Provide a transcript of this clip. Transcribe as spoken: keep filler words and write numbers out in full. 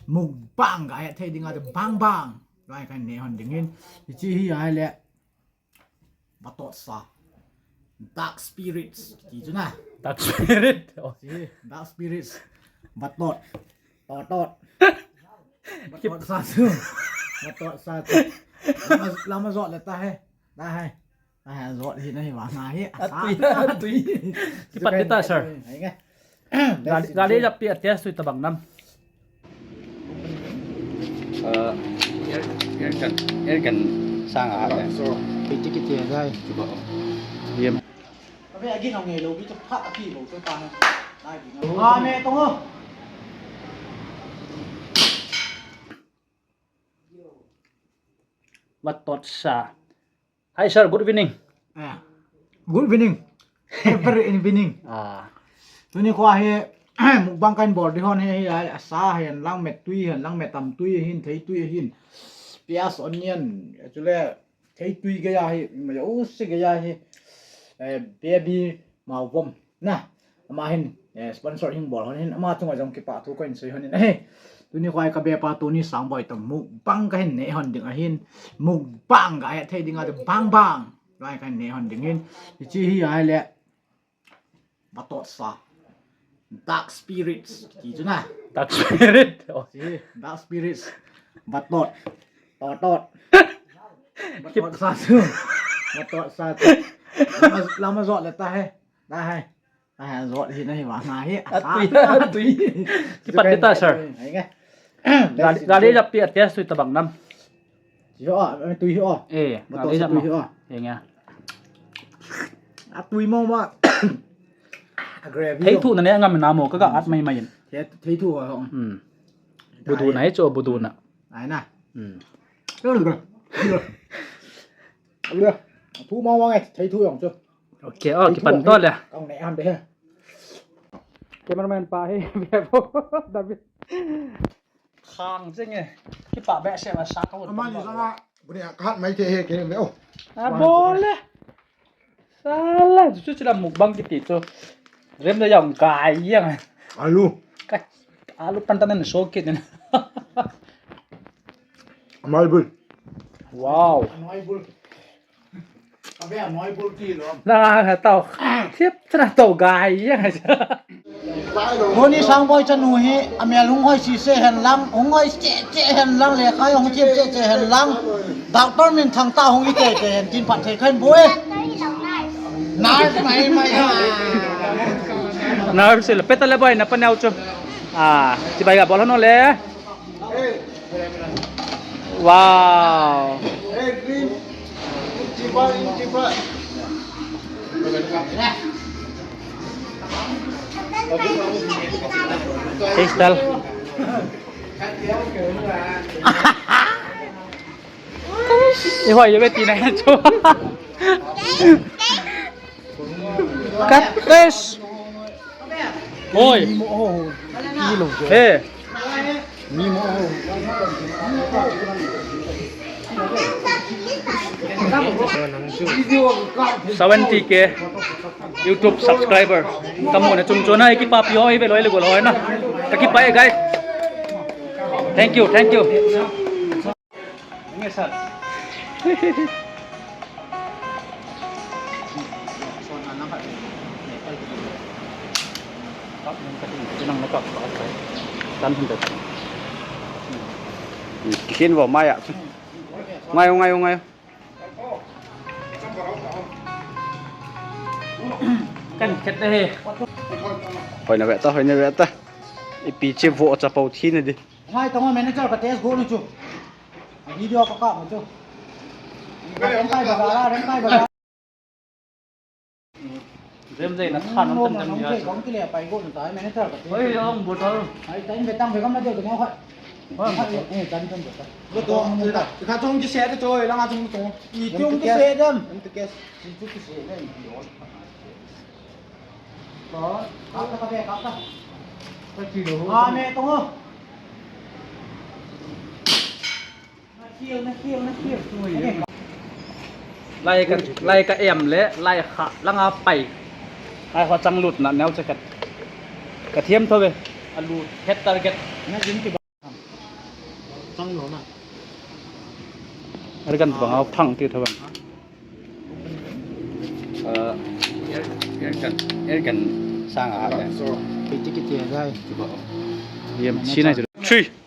Mukbang ga het thei ding a, bang bang. Lai kan ne hon ding hin. Hichi hi ai le. Vatot sa. Dark spirits. Ti chu na. Dark spirit. Oh. Si, dark spirits. Vatot. Tot tot. Vatot sa chu. Vatot sa chu. Lama, lama jot le ta he. Ta he. Ah, jot hi na hi wa nga hi. Atui, atui. Kipat kita, sir. Ai nge. Gali, gali japi a test tu tabang nam. Uh, air, air gun, air gun sang a ha. So, iti kiti dai. Yem. Abe agi nong nge lo bi to phat api lo to ta. Nai bi. Ha me to. Vatot sa. Hi sir, good evening. Ah, good evening. Very evening. Ah. Tuni kho hi mukbang kan bol di hon hi, hi ai, asa hen lang, met tui hen lang, met tam tui hin, thei tui hin. Pias, onion, chule thei tui gaya hi, ma ya usi gaya hi. Eh, baby mau vom. Na, ama hin, eh, sponsor hin bol hon hin, ama chunga jong kipa thu kahin sei hon hin. Eh, tuni kho ai ka bepa tuni Sangboi to mukbang kahin ne hon ding ahin, mukbang ga het thei ding a, bang bang. Lai kahin ne hon ding hin. Hichi hi ai le. Vatot sa. Dark spirits. Ti chu na. Dark spirit. Oh. Si, dark spirits. Vatot. Tot tot. Vatot sa chu. Vatot sa chu. Lama, lama jot le ta he. Dai hai. Dai hai, jot hi na hi wa nga hi. Atui, atui. Kipat kita, sir. Ai nge. Gali, gali japi a test tu tabang nam. Hi o, tui hi o. Eh, gali japi hi o. Eh, nge. Atui mo ma. Gravy. Thei thu na ne ngam na mo ka ga at mai mai. Thei, thei thu o. Hmm. Budu na hi chu, budu na. Ai na. Hmm. Thu mo ma nge, thei thu jong chu. Ok, oh, kipan to le. Kong ne an de. Cameraman pa hi, bebo, David. Khang jing e. Kipa behseh a sa ka. Ama ni sanga, bu ne ka hat mai thei he ke me o. A bol le. Sala, chu chu la mukbang kiti chu. Rem da jong kai jeng. Alu. Ka, alu pan tan na so kit na. Mai bul. Wow. Mai bul. Abe a noi bul ti lo. Na ha tao. Thiep chana tao gai jeng. Tuni Sangboi chanu hi, amel hung hoi sese hen lang, hung hoi cheh cheh hen lang, lekha hung thiep cheh cheh hen lang. Doctor minthang tah hung hi tei tei hen tin phat thei khan boi. Nurse mai mai ha. Nurse le peta le boi na paneo chu. Ah, chibai ga bol hon le. Wow. Crystal. Ihoi, yo beti na cho. Kates. Oi. He. Seventy K YouTube subscriber. Kamu na chungchon na, kipapi ho, ibe loi le gol ho na. Kakipah e, guys. Thank you, thank you. Nge sir. Kihin vo mai a. Ngai, ngai, ngai. Kan khet he. Hoina ve ta, hoina ve ta. Ipi che vo cha pau thi na di. Ngai, tong manager ka test go ni chu. Video ka ka mo chu. Rem kai ba la, rem kai ba la. Rem dei na than nom tan jam ya. Kong kile pai go na tai manager ka. Oi, ong bottle. Ai, tai be tang be kam na deu to mo kha. Oi, eh, tan tan bottle. Go to, ka chung ki se de choi, la nga chung to. I chung ki se dem. Em to kes. Chung ki se dem. Lai ka, lai ka em le, lai kha, langa pai. Lai kha chang lut na, neo che ka. Ka thiam tho ve. A lut, het target. Air gun banga phang ti thaban. Uh, air, air gun, air gun sang a ha. Yem, si nai. Three.